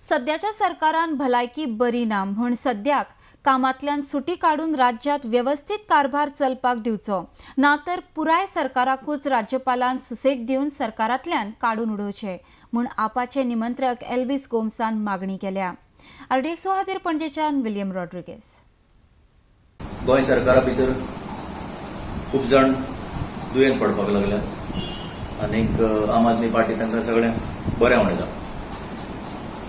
सद्याच्या सरकारान भलायकी बरी ना म्हूण सद्याक कामांतल्यान सुटी काडून राज्यांत वेवस्थीत कारभार चलपाक दिवचो, ना तर पुराय सरकाराकूच राज्यपालान सुसेग दिवन सरकारांतल्यान काडून उडोवचे म्हूण आपाचे निमंत्रक एल्विस गोम्सान मागणी केल्या. आरडीएक्स खातीर पणजेच्यान विलियम रॉड्रिगेस. गोंय सरकारा भितर खूब जाण दुयेंत पडपाक लागल्यात आनीक आम आदमी पार्टी तांकां सगळ्यांक बरें म्हणटा.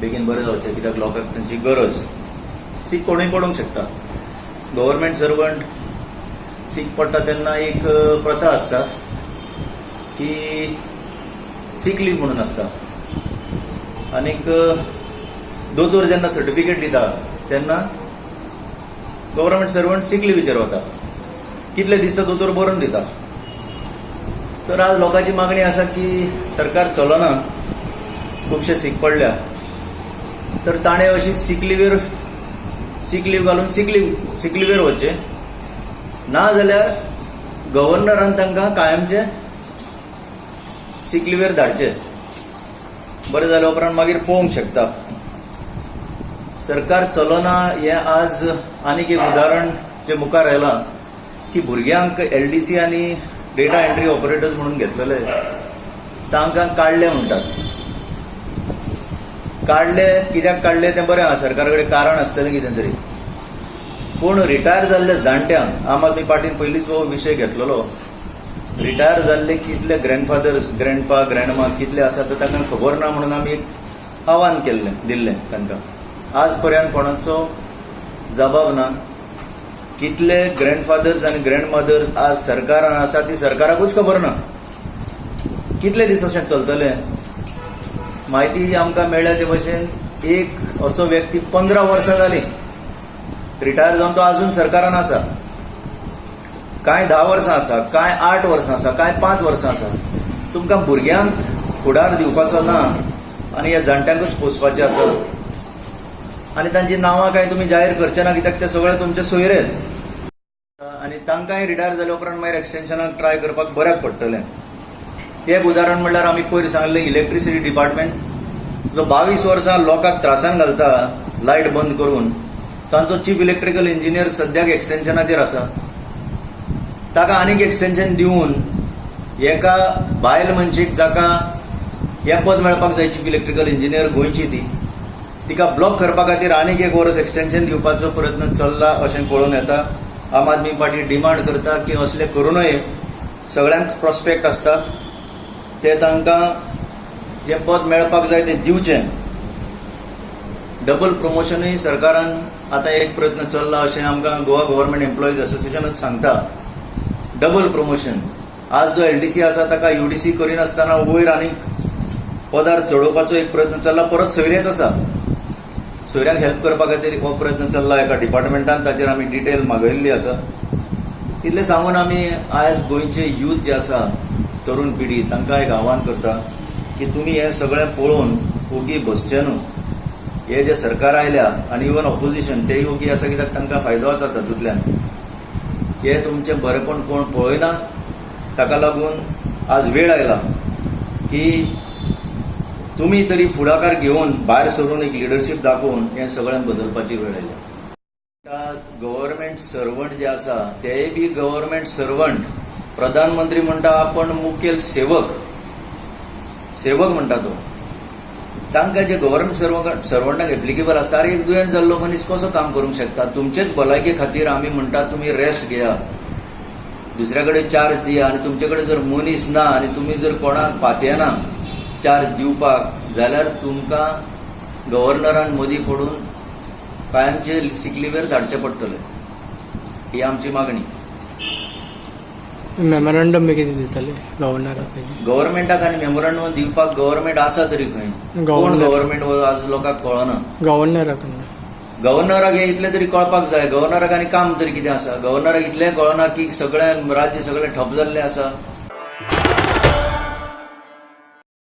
बेगीन बरें जावचें, कित्याक लोकांक तांची गरज. सीक कोणूय पडूंक शकता. गव्हर्मेंट सर्वंट सीक पडटा तेन्ना एक प्रथा आसता की सीक लीव म्हणून आसता आनीक दोतोर जेन्ना सर्टिफिकेट दिता तेन्ना गव्हर्मेंट सर्वंट सीक लिवीचेर वता. कितले दीस तो दोतोर बरोवन दिता. तर आज लोकांची मागणी आसा की सरकार चलना, खुबशे सीक पडल्या, तर ताणें अशी सीक लिवीर, सीक लीव घालून सीक लिवीर वचचें, ना जाल्यार गव्हर्नरान तांकां कायमचे सीक लिवीर धाडचे. बरें जाल्या उपरांत मागीर पळोवंक शकता. सरकार चलना हें आज आनीक एक उदाहरण जें मुखार आयलां की भुरग्यांक एलडीसी आनी डेटा एंट्री ऑपरेटर्स म्हणून घेतलेले, तांकां काडले म्हणटात. काडले कित्याक काडले तें बरें आसा, सरकारा कडेन कारण आसतलें कितें तरी. पूण रिटायर जाल्ले जाणट्यांक, आम आदमी पार्टीन पयलींच हो विशय घेतलेलो, रिटायर जाल्ले कितले ग्रँडफादर्स, ग्रँडपा, ग्रँडमा कितले आसा ते तांकां खबर ना म्हणून आमी एक आव्हान केल्लें, दिल्लें तांकां. आज पर्यंत कोणाचो जबाब ना. कितले ग्रँडफादर्स आनी ग्रँडमदर्स आज सरकारान आसा ती सरकाराकूच खबर ना. कितले दीस अशें चलतलें? म्हायती आमकां मेळ्ळ्या ते भशेन एक असो व्यक्ती 15 वर्सां जालीं रिटायर जावन, तो अजून सरकारान आसा. कांय 10 वर्सां आसा, कांय 8 वर्सां आसा, कांय 5 वर्सां आसा. तुमकां भुरग्यांक फुडार दिवपाचो ना आनी ह्या जाणट्यांकूच पोसपाचें आसा आनी तांची नांवां कांय तुमी जाहीर करचे ना, कित्याक ते सगळे तुमचे सोयरे आनी तांकांय रिटायर जाल्या उपरांत मागीर एक्सटेन्शनाक ट्राय करपाक बऱ्याक पडटलें. एक उदाहरण म्हणल्यार आमी पयर सांगलें, इलेक्ट्रिसिटी डिपार्टमेंट जो 22 वर्सां लोकांक त्रासान घालता लायट बंद करून, तांचो चीफ इलेक्ट्रिकल इंजिनियर सद्याक एक्सटेन्शनाचेर आसा. ताका आनीक एक्सटेन्शन दिवन एका बायल मनशेक, जाका हें पद मेळपाक जाय, चीफ इलेक्ट्रिकल इंजिनियर गोंयची ती, तिका ब्लॉक करपा खातीर आनीक एक वर्स एक्सटेन्शन दिवपाचो प्रयत्न चल्ला अशें पळोवन येता. आम आदमी पार्टी डिमांड करता की असले करूं नये. सगळ्यांक प्रोस्पेक्ट आसता, ते तांकां जें पद मेळपाक जाय तें दिवचें. डबल प्रमोशनूय सरकारान आतां एक प्रयत्न चल्ला अशें आमकां गोवा गव्हर्मेंट एम्प्लॉईज असोसिएशनूच सांगता. डबल प्रमोशन, आज जो एलडीसी आसा ताका युडीसी करिनासतना वयर आनीक पदार चडोवपाचो एक प्रयत्न चल्ला. परत सोयरेच आसा, सोयऱ्यांक हेल्प करपा खातीर हो प्रयत्न चल्ला एका डिपार्टमेंटान. ताचेर आमी डिटेल मागयल्ली आसा. इतलें सांगून आमी आयज गोंयचे यूथ जे आसा, तरुण पिढी, तांकां एक आव्हान करता की तुमी हें सगळें पळोवन ओगी बसचे न्हू. हे जे सरकार आयल्या आनी इवन ऑपोजिशन तेय ओगी आसा, कित्याक तांकां फायदो आसा तातूंतल्यान. हे तुमचें बरेपण कोण पळयना. ताका लागून आज वेळ आयला की तुमी तरी फुडाकार घेवन भायर सरून एक लिडरशीप दाखोवन हें सगळें बदलपाची वेळ आयल्या. गव्हर्मेंट सर्वंट जे आसा तेय बी गव्हर्मेंट सर्वंट, प्रधानमंत्री म्हणटा आपण मुखेल सेवक, सेवक म्हणटा तो. तांकां जे गव्हर्मेंट सर्वंटाक एप्लिकेबल आसता, अरे, एक दुयेंत जाल्लो मनीस कसो काम करूंक शकता? तुमचेच भलायके खातीर आमी म्हणटा, तुमी रेस्ट घेया, दुसऱ्या कडेन चार्ज दिया. आनी तुमचे कडेन जर मनीस ना आनी तुमी जर कोणाक पातयेना चार्ज दिवपाक, जाल्यार तुमकां गव्हर्नरान मदीं पडून कायमचे सिक लिवेर धाडचें पडटलें, ही आमची मागणी. मेमोरंडम बी कितें दितले गव्हर्नराक? गव्हर्मेंटाक आनी मेमोरंडम दिवपाक गव्हर्मेंट आसा तरी खंय? कोण? गव्हर्नर. गव्हर्मेंट आज लोकांक कळना. गव्हर्नराक. गव्हर्नराक हे इतलें तरी कळपाक जाय. गव्हर्नराक आनी काम तरी कितें आसा? गव्हर्नराक इतलें कळना की सगळें राज्य सगळें ठप जाल्लें आसा.